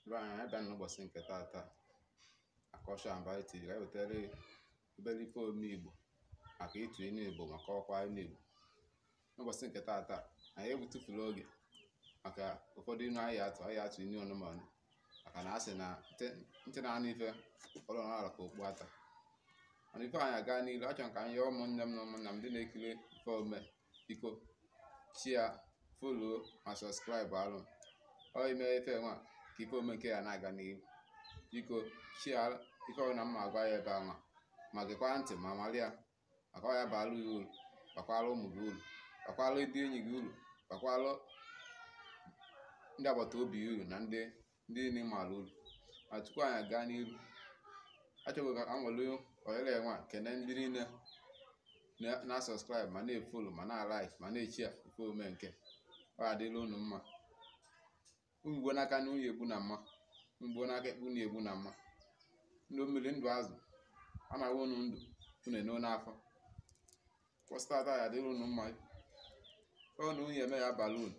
Ebe anyị abịa n'ụbọchị nke taata na Culture and Value TV ka anyị wetara obere ife omume Igbo maka ịtụ inu Igbo maka ọkwa inu Igbo. N'ụbọchị nke taata anyị egwutufuru oge maka ụfọdụ inu anyị atụ inu ọnụmanụ, maka na a sị na ntị na-anụ ife ụfọdụ na ka okpu ata. Mana ife anyị aga n'ilu, achọrọ ka anyị yọọ ụmụnne m na ụmụnna m ndị na-ekiri ife omume, biko share, follow ma subscribe. Alụ ọ ime ife nwa ka ife omume nke ya na-aga n'ihu. Biko share ife ọbụla mma agwa ya ebe anwa, ma gekwa ntị ma mara ya, maka ọ ya baara ya uru, bakwara ụmụ gị uru, bakwara ndị enyi gị uru, bakwara ndị agbata obi ya uru na ndị niile maara uru. Ma tupu anyị aga n'iru, achọrọ ka a nwere ohere nwa kene ndị niile na-subscribe ma na-efollow ma na-alike ma na-eshare ife omume nke ọ adịla unu mma. Unu gbuo n'aka na unu egbu na mma, unu gbuo n'aka ekpe unu egbu na mma. Ndụ mmiri, ndụ azụ, a na-awa unu ndụ unu eno n'afọ. Ụbọchị tata ya adịrị unu mma. Ọ na unu eme ya abalị unu.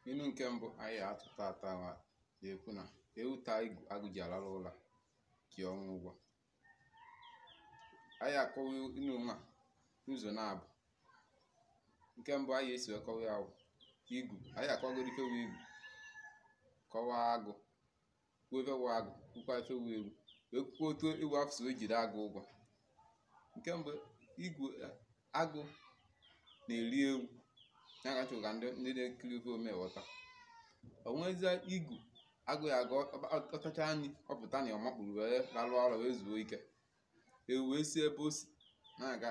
Inu nke mbụ anyị atụ tata na-ekwu na ewu taa igu agụ ji arara ụra ji ọnwụ ụgwọ. Anyị akọwa inu nwa n'ụzọ na-abụ. Nke mbụ anyị esi kọwa ya bụ igu. Anyị akọwagoro ife wụ igu, kọwaa agụ, kwuo ife wụ agụ, kwukwa ife wụ ewu, wee kwuo otu ewu afọ si wee jide agụ ụgwọ. Nke mbụ, igu agụ na-eri ewu ya ka chọrọ ka ndị na-ekiri ife ome ghọta. O nwezie igu agụ ya aga ọtacha nri, ọ pụta na ọ makpuru wee lalụ ụra wee zuo ike. Ewu wee si ebe o si na-aga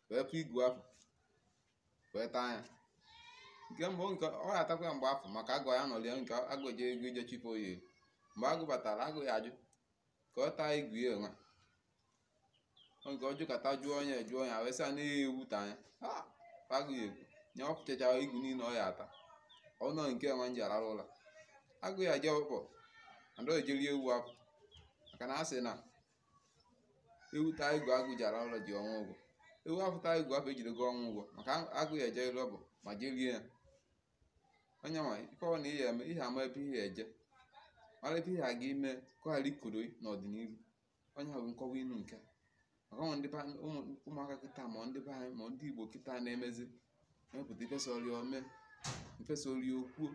wee fụ igu afọ wee taa ya. Nke mbụ nke ọ ga-atakwa ya mgbe afọ, maka agụ ya nọrọ ya nke agụ eje ego ije chifo ya elu. Mgbe agụ batara, agụ ya ajụ ka ọ taa igu ya enwe nke ọ jụkata jụọ onye jụọ ya wee sị ya na ewu taa ya. Agụ ya ekwu nye ọ pụchachara igu niile ọ ya ata ọ nọ nke enwe nji arara ụra. Agụ ya je ọkpọ and ọ ejeri ewu afọ, maka na a sị na ewu taa igu agụ ji arara ụra ji ọnwụ ụgwọ. Ewu afọ taa igu afọ ejidego ọnwụ ụgwọ, maka agụ ya eje ọbụ ma jee rie ya. Onye nwa ife ọ na ihe eme ihe ama ebe ihe eje mara ebe ihe aga ime ka ọ ghara ikodo n'ọdịnihu. Onye ahụ bụ nkọwa inu nke maka ụmụ ndị ụmụaka kịta, ma ndị be anyị ma ndị Igbo kịta na-emezi emepụta ife sọrọ ya ome, ife sọrọ ya okwuo,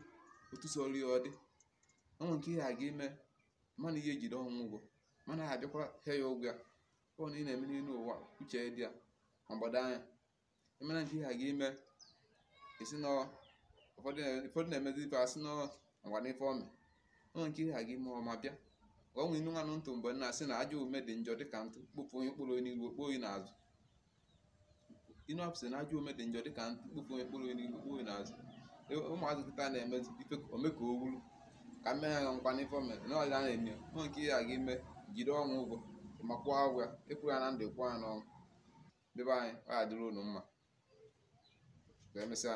otu sọrọ ya ọ dị. Onwe nke ihe aga ime mana ihe ejide ọnwụ ụgwọ, mana ha abịakwa hịa ya ụgwọ ya. Ọ na ị na-eme n'elu ụwa uche dị ya ma gbado anya emena nke ihe aga ime esi nọ. Ụfọdụ na-emezi ife asị nọ ngwa n'ife ome. Onwe nke ihe aga ime ọma bịa ka ọ nwee inu nwanụ ntụ mgbe nna asị na ajọ omume dị njọ dịka ntụ kpụpụ onye mkpụrụ onye n'iru okpo oyi n'azụ. Inu apụsị na ajọ omume dị njọ dịka ntụ kpụpụ onye mkpụrụ onye n'iru okpo oyi n'azụ. Ụmụazị kịta na-emezi ife ome ka o wuru ka mme ya nkwa n'ife ome na ọdịda na-eme. Onwe nke ihe aga ime jide ọnwụ ụgwọ ma kwụọ ụgwọ ya, ịkwụ ya na ndụ, kwụọ ya n'ọnwụ. Ndị be anyị, ọ ya dịrị unu mma. Ka emesịa.